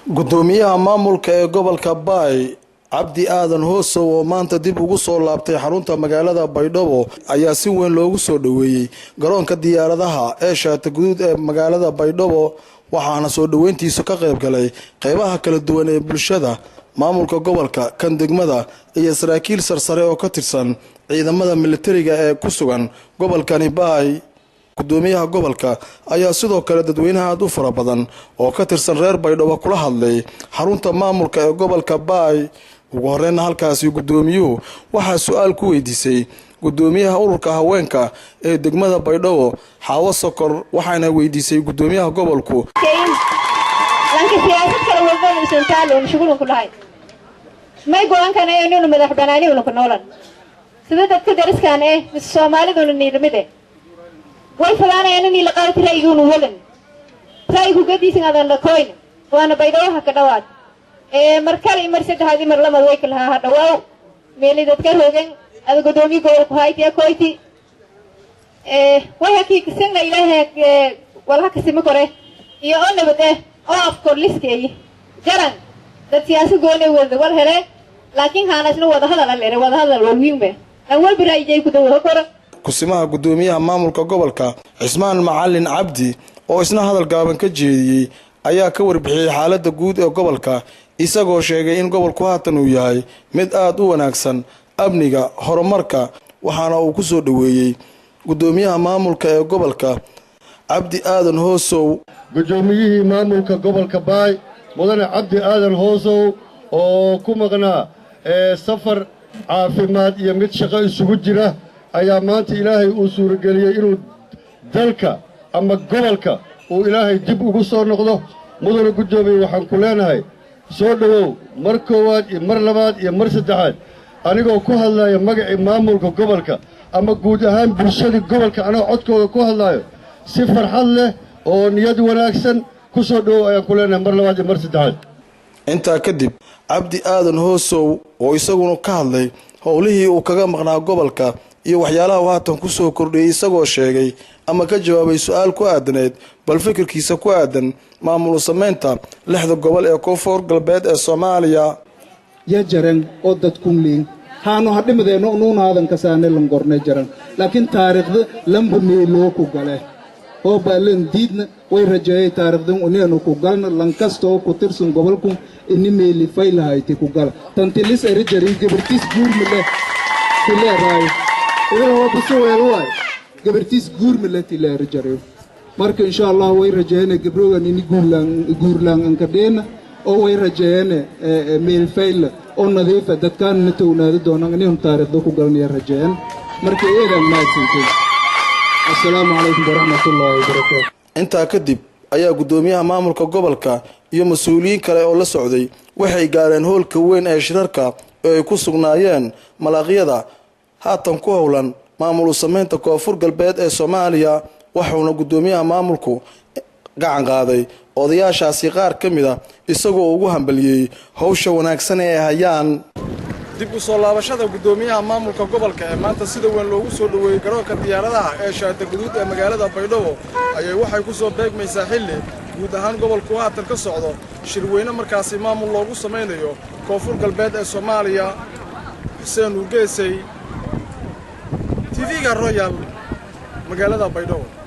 Gudoomiyaha maamulka ee gobolka Baay, Cabdi Aadan Hoosow, oo maanta dib ugu soo laabtay xarunta magaalada Baydhabo, ayaa si weyn loogu soo dhoweeyey garoonka diyaaradaha ee Shaata Guduud ee magaalada Baydhabo. Waxaana soo dhoweyntiisu ka qayb galay qeybaha kala duwan ee bulshada, maamulka gobolka, kan degmada iyo saraakiil sarsare oo ka tirsan ciidamada militariga ee ku sugan gobolkani Baay. Gudoomiyaha gobolka ayaa sidoo kale dadweynaha aad u fara badan oo ka tirsan reer Baydhabo kula hadlay xarunta maamulka ee gobolka Baay. Ugu horeyna halkaasi gudoomiyuhu waxaa su-aal ku weydiisay gudoomiyaha ururka haweenka ee degmada Baydhabo, Xaawo Sokor, waxaana weydiisay gudoomiyaha gobolku: Lanka siyaasad kale walbana isan shughulun ku dhahay may go-aankan inaynu madax banaani ku noolan sida dadka dariskan mise Soomaaliduna niilamide way fadaanayaan inay la qaadati ra'yiguunu wadan ra'yigu gadiisan adan la koyn waana Baydhabo ha ka dhawaad mar kale, mar saddexaad, mar lamad way kalahaa ha dhawaaw meeli dadka rogan. Ada gudoomiye gobolku haytiya koyti way hakiikasana Ilaahay walha kasima kore iyo oo nabad oo afkor liskeeyi jaran dad siyaasad gooni wada wal hele, laakiin haana isna wada hadal alere wada hadal walwiinbe aan walba ra'yijay ku dawo kora. Kusimaha gudoomiyaha maamulka gobolka, Cismaan Macalin Cabdi, oo isna hadal gaaban ka jeediyey, ayaa ka warbixiyey xaaladda guud ee gobolka, isagoo sheegay in gobolku haatan uu yahay mid aada u wanaagsan, amniga, horumarka. Waxaana uu ku soo dhoweeyey gudoomiyaha maamulka ee gobolka, Cabdi Aadan Hoosow. Guddoomiyihii maamulka gobolka Baay, Mudane Cabdi Aadan Hoosow, oo ku maqnaa safar caafimaad iyo mid shaqo isugu jira, ayaa maanta Ilaahay uu suurageliyey inuu dalka ama gobolka uu Ilaahay dib ugu soo noqdo. Mudane guddoomiye, waxaan ku leenahay soo dhowow mar koowaad iyo mar labaad iyo mar saddexaad. Anigoo ku hadlaya magacii maamulka gobolka ama guud ahaan bulshadii gobolka, anagoo codkooda ku hadlaayo, si farxad leh oo niyad wanaagsan ku soo dhowow ayaan ku leenahay mar labaad iyo mar saddexaad. Intaa kadib, Cabdi Aadan Hoosow oo isaguna ka hadlay howlihii uu kaga maqnaa gobolka iyo waxyaalaha uu haatan kusoo kordhiyey, isagoo sheegay ama ka jawaabay su-aal ku aadaneyd bal fikirkiisa ku aadan maamul samaynta lixda gobol ee Koonfur Galbeed ee Soomaaliya. Ya jaran oo dadkunliin haanu hadhimadeeno nuunaadan kasaane langorne jaran, laakiin taariikhda lamba meeloo ku gale oo baalan diidna way rajeeyay taariikhdan unianu ku galna lankasta oo ku tirsan gobolkun ini meeli faylahayti ku gala tantilis erijari gabartiis guurmile tileeraayo idil weel waay gabartiis guurmile tileerijariyo. Marka insha Allah way rajeeyane gabrogan ini guurlaan guurlaan ankadheena oo way rajeeyane meel fayla oo nadiifa dadkaanna townaado doonaan inaynu taariikhda ku galnaya rajeeyan. Marka eedaan mahadsanteen. Assalaamu calaykum waraxmatullaahi wabarakaatu. Intaa kadib ayaa guddoomiyaha maamulka gobolka iyo mas-uuliyiin kale oo la socday waxay gaareen hoolka weyn ee shirarka oo ay ku sugnaayeen malaaqyada haatan ku howlan maamul samaynta Koonfur Galbeed ee Soomaaliya. Waxuuna guddoomiyaha maamulku gacan qaaday odayaashaasi qaar ka mid a, isagoo ugu hambaliyey howsha wanaagsan ee ay hayaan. Dib u soo laabashada guddoomiyaha maamulka gobolka ee maanta sida weyn loogu soo dhoweeyey garoonka diyaaradaha ee Shaata Guduud ee magaalada Baydhabo ayay waxay ku soo beegmaysaa xilli guud ahaan gobolku haatan ka socdo shirweyne markaasi maamul loogu samaynayo Koonfur Galbeed ee Soomaaliya. Xuseen Urgeesay, TV-ga Royal, magaalada Baydhabo.